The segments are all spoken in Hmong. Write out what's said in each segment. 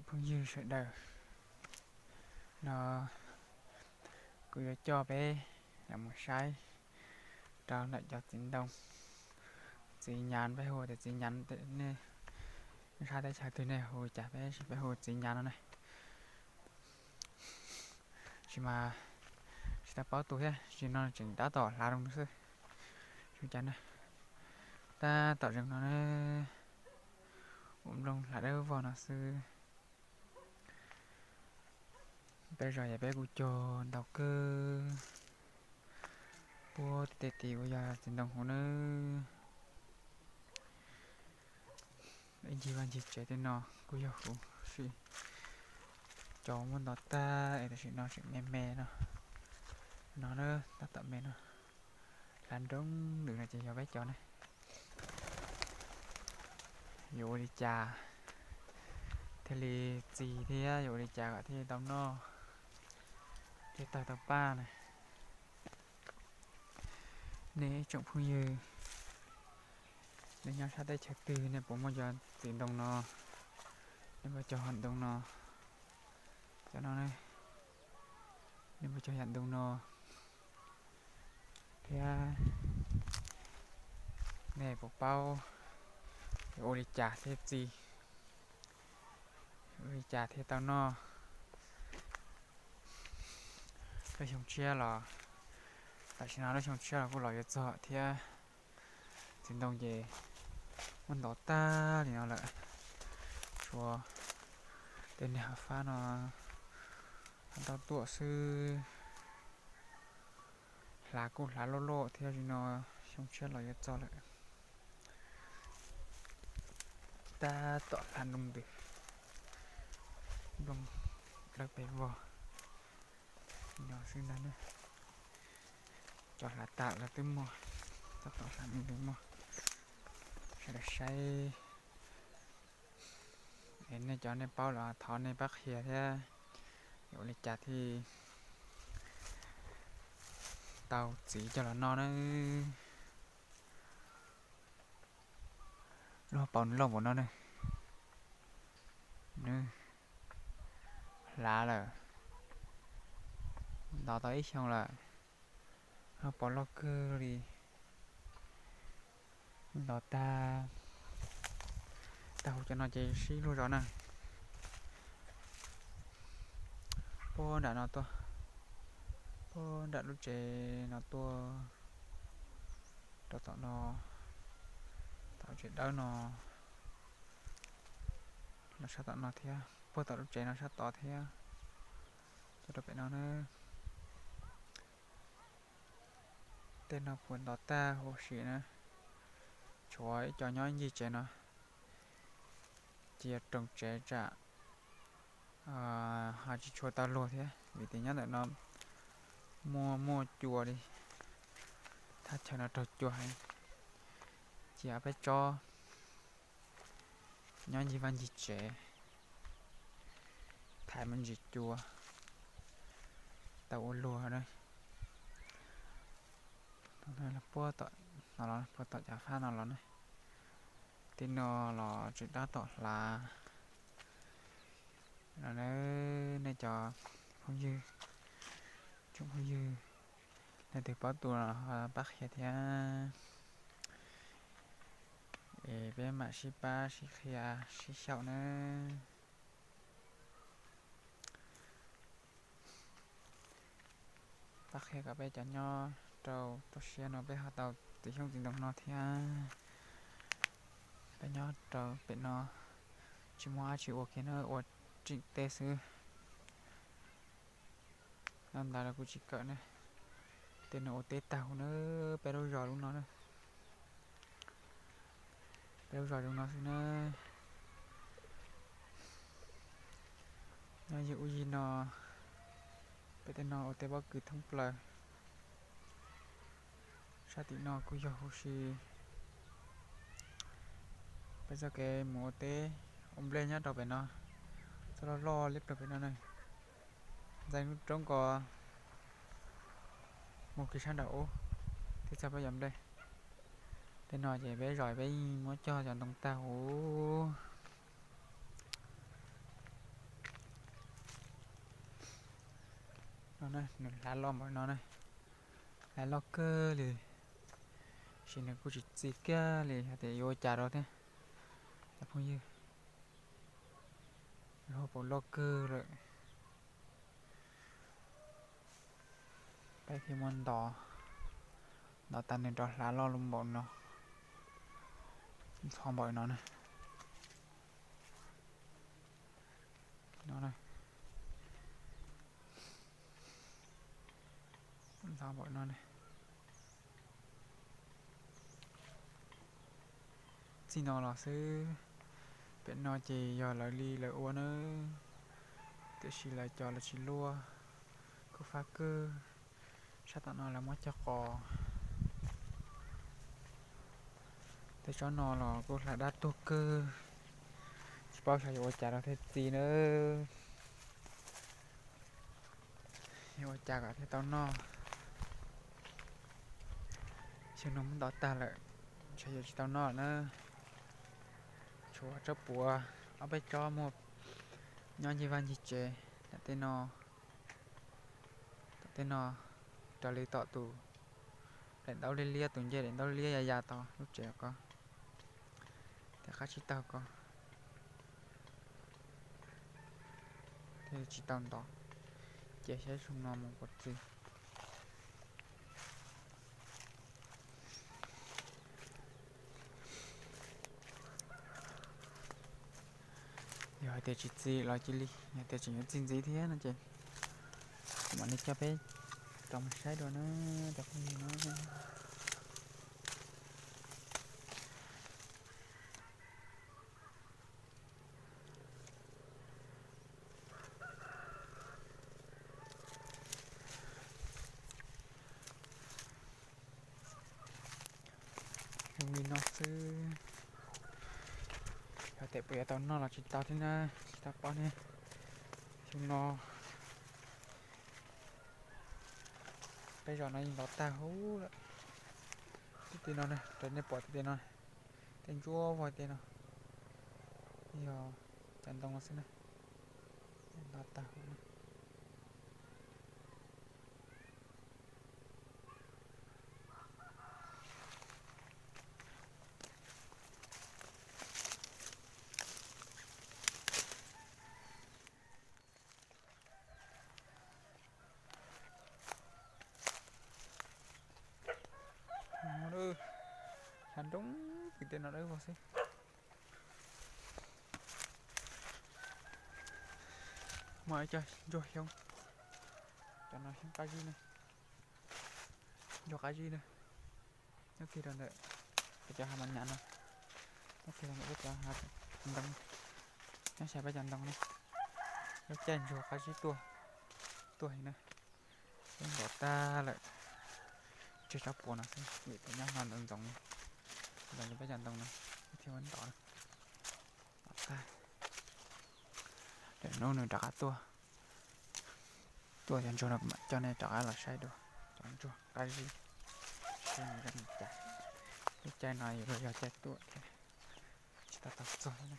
Phooj ywg sawv daws, no kuv yuav coj peb los mus saib rau ntawm cov txiv ntoo, txiv nyav, peb hu tias txiv nyav, nej sab teb chaws twg nej hu cas, peb hu txiv nyav no ne. Tsis mas tsis tau paub tus thiab, tsis no tseem tab tom hlav zoo xwb. Tab tom zoo no, ua nplooj hlav dawb vog no xwb. Peb zos yog peb kuj cog ntau kawg, puag tej tid uas yog txiv ntoo huv nawb. Ib ncig vaj ncig tsev tej no kuj yog huv si, cov muab ntov tag es tam sim no tseem me me no. No na, tab tom me no, hlav nroo ntws no ces yog peb cov ne. Yuav ua li cas thiaj li txi thiab yuav ua li cas kom thiaj li tau noj thiaj tawg tau paj na. Nej tsoom phooj ywg, nej nyob sab teb chaws twg nej puas muaj cov txiv ntoo no, nej puas cog yam ntoo no, cov no, nej puas cog yam ntoo no thiab nej puas paub ua li cas thiaj txi, ua li cas thiaj tau noj. Lub xyoo tshiab los, tam sim no lub xyoo tshiab los kuj los yuav txog thiab. Txiv ntoo ces muab ntov tag li no lawm, tshuav tej niag hav fab no ho tau tuaj xwb. Hlav kuj hlav loj loj thiab, tam sim no xyoo tshiab los yuav txog lawm. Tab tom hlav nroo ntws, nplooj dawb pes vog no xwb ntag ne. Cov hlav tas los twb muaj, tab tom hlav nroo ntws muaj, sawv daws saib. Es nej cov nej paub los thov nej pab qhia thiab, yuav ua li cas thiaj tau txiv coj los noj na. Lub hauv paus nws loj npaum no ne, nws hlav lawm, ntov tau ib xyoo lawm, hauv paus loj kawg li. Ntov tag, tag huv cov no ces sib luag zos na. Puag nram no tuaj, puag nram lub tsev no tuaj rau tom no, tom tsev dawb no, los sab tom no thiab, puag tom lub tsev no sab tod thiab, coj rau pem no na. Tej no puas ntov tag huv si na, tshuav ib co nyob ncig tsev no, cia roos tsev tsam ho tsis tshua tau luag thiab, vim tias nyob ntawm no muaj muaj cua li, thaj chaw no raug cua heev, cia peb tsob nyob ncig vaj ncig tsev, thaiv me ntsis cua tau ua luag na. Puag tom, puag tom cov fab no los ne, tej no los tseem tab tom hlav no na. Nej cov phooj ywg, tsoom phooj ywg, leej twg paub tus los pab qhia thiab, es peb mam sib pab sib qhia sib xyaum na. Pab qhia kom peb cov nyob rau toj siab no peb ho tau txiv xyoob txiv ntoo no thiab. Peb nyob rau pem no tsis muaj dab tsi ua kiag na, ua tseem teb xwb. Nyob ntawd los kuj tsis kawm ne. Tej no ua teb tag huv na, peb lub zos lub no na. Peb lub zos zoo no xwb na. Nyob yim ub yig no, peb tej no ua teb pob kws thoob plaws. Sab tim no kuj yog huv si. Peb txoj kev mus ua teb ua nplej nyob rau pem no, txoj loj loj liab ploog pem no na. Ntxeev lub roob ko mus kiag sab nraum ub thiaj txog peb cov nplej. Tej no ces peb zos peb yeej muab cog cov ntoo tag huv. Nws hlav loj npaum no na, hlav loj kawg li, tab sis nws kuj tsis txi kiag li, hais tias yuav ua cas rau thiab cov phooj ywg. Nws hu paum loj kawg lawm. Peb thiaj muab ntov, ntov tas nws rov hlav loj npaum no, ntxhov npaum no na. Ntxhov npaum no na. Txij no los xwb, pem no ces yog lawv li lawv ua nawb, tiam sis lawv cov lawv tsis luaj, kuj fab kawg. Sab tom no lawv muab cog qos. Tej tsob no los kuj hlav dab tuag kawg, tsis paub xyov yuav ua cas rau thiaj txi nawb. Yuav ua cas kom thiaj tau noj? Xyoo no muab ntov tag lawm, ntshe yuav tsis tau noj lawm na. Tshuav tsob puav ob peb tsob muaj nyob ncig vaj ncig tsev. Tom tej no, tom tej no, raws li tom tus daim ntaub liab liab, tus ncej daim ntaub liab ya ya tau lub tsev ko, thiaj qab tsib taug ko, thiaj tsis tau ntov. Ces saib xyoo no mus puas txi. Yog hais tias tsis txi los cia li, yog tias tseem yuav txi ntxiv thiab no ces kuv mam li coj peb rov mus saib dua na, cov phooj ywg na. Zoo li no xwb, yog tias puas yuav tau noj los tsis tau thiab na, tsis tau paub ne. Xyoo no peb zos no yeej ntov tag huv lawm. Tej no na, raws nej pom tej no, tej ntsuab vog tej no, yog cov ntoo no xwb na, ntov tag huv na. Hlav nroo, tej no dawb vog xwb. Muaj ib co ntsuag xyoob, cov no xyoob qab zib na, ntsuag qab zib na. Nyob kiag rau ntawm peb cov hav mos nyas no, nyob kiag rau ntawm peb cov hav ntoo, nyob xyaw peb cov ntoo na. Lub caij ntsuag qab zib tuaj, tuaj heev na. Peb ntov tag lawm, tseg tsob puav no xwb, vim tias nyob no ntxoov ntxoov li peb cov ntoo no, thiaj muab ntov na. Ntov tag, lwm hnub nws rov qab tuaj, tuaj cov ntsuag no kuv mam coj nej rov qab los saib dua, cov ntsuag qab zib, seb nws zoo li cas. Lub caij no yuav luag yog caij tuaj thiab, tsis tau tau txog thiab na.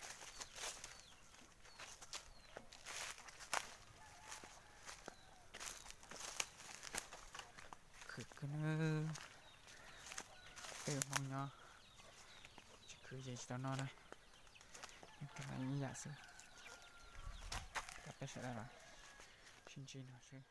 Khwv kawg nawb, peb Hmoob nyob tsis khwv ces tsis tau noj na. Ib yam xwb, cov peb sawv daws los sib ntsib no xwb.